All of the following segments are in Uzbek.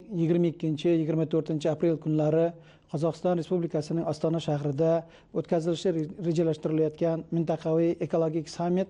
22-24 aprel kunlari Qozog'iston Respublikasining Ostona shahrida o'tkazilishi rejalashtirilayotgan mintaqaviy ekologik sammit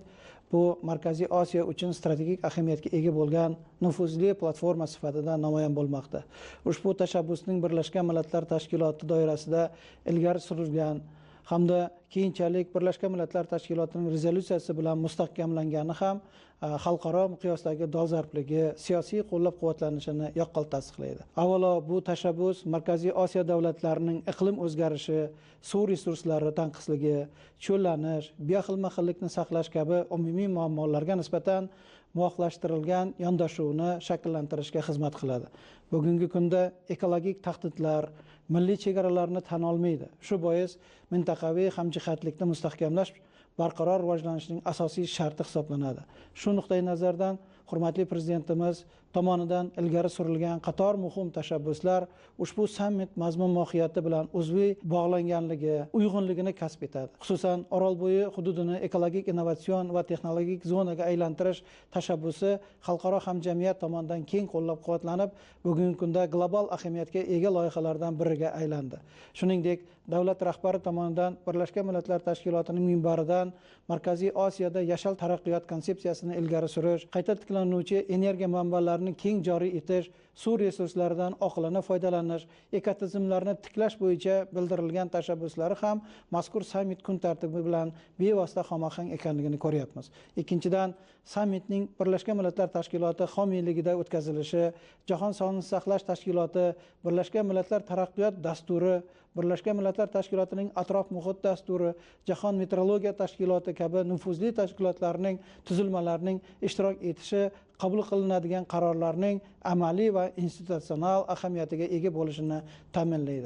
bu Markaziy Osiyo uchun strategik ahamiyatga ega bo'lgan nufuzli platforma sifatida namoyon bo'lmoqda. Ushbu tashabbusning Birlashgan Millatlar Tashkiloti doirasida ilgari surilgan hamda keyinchalik Birlashgan Millatlar Tashkilotining rezolyutsiyasi bilan mustahkamlangani ham xalqaro miqyosdagi dolzarbligi, siyosiy qo'llab quvvatlanishini yaqqol tasdiqlaydi. Avvalo, bu tashabbus Markaziy Osiyo davlatlarining iqlim o'zgarishi, suv resurslari tanqisligi, cho'llanish, bioxilma xillikni saqlash kabi umumiy muammolarga nisbatan muvofiqlashtirilgan yondashuvni shakllantirishga xizmat qiladi. Bugungi kunda ekologik tahdidlar milliy chegaralarni tan olmaydi. Shu bois mintaqaviy hamjihatlikni mustahkamlash barqaror rivojlanishning asosiy sharti hisoblanadi. Shu nuqtai nazardan hurmatli Prezidentimiz tomonidan ilgari surilgan qator muhim tashabbuslar ushbu sammit mazmun mohiyati bilan uzviy bog'langanligi, uyg'unligini kasb etadi. Xususan, Orolbo'yi hududini ekologik, innovatsion va texnologik zonaga aylantirish tashabbusi xalqaro hamjamiyat tomonidan keng qo'llab quvvatlanib, bugungi kunda global ahamiyatga ega loyihalardan biriga aylandi. Shuningdek, davlat rahbari tomonidan Birlashgan Millatlar Tashkilotining minbaridan Markaziy Osiyoda yashil taraqqiyot konsepsiyasini ilgari surish, qayta tiklanuvchi energiya manbalarini keng joriy etish, suv resurslaridan oqilona foydalanish, ekotizimlarni tiklash bo'yicha bildirilgan tashabbuslari ham mazkur sammit kun tartibi bilan bevosita xomahang ekanligini ko'ryapmiz. Ikkinchidan, sammitning Birlashgan Millatlar Tashkiloti homiyligida o'tkazilishi, Jahon sog'liqni saqlash tashkiloti, Birlashgan Millatlar taraqqiyot dasturi, Birlashgan Millatlar Tashkilotining atrof muhit dasturi, Jahon meteorologiya tashkiloti kabi nufuzli tashkilotlarning, tuzilmalarining ishtirok etishi qabul qilinadigan qarorlarning amaliy va institutsional ahamiyatiga ega bo'lishini ta'minlaydi.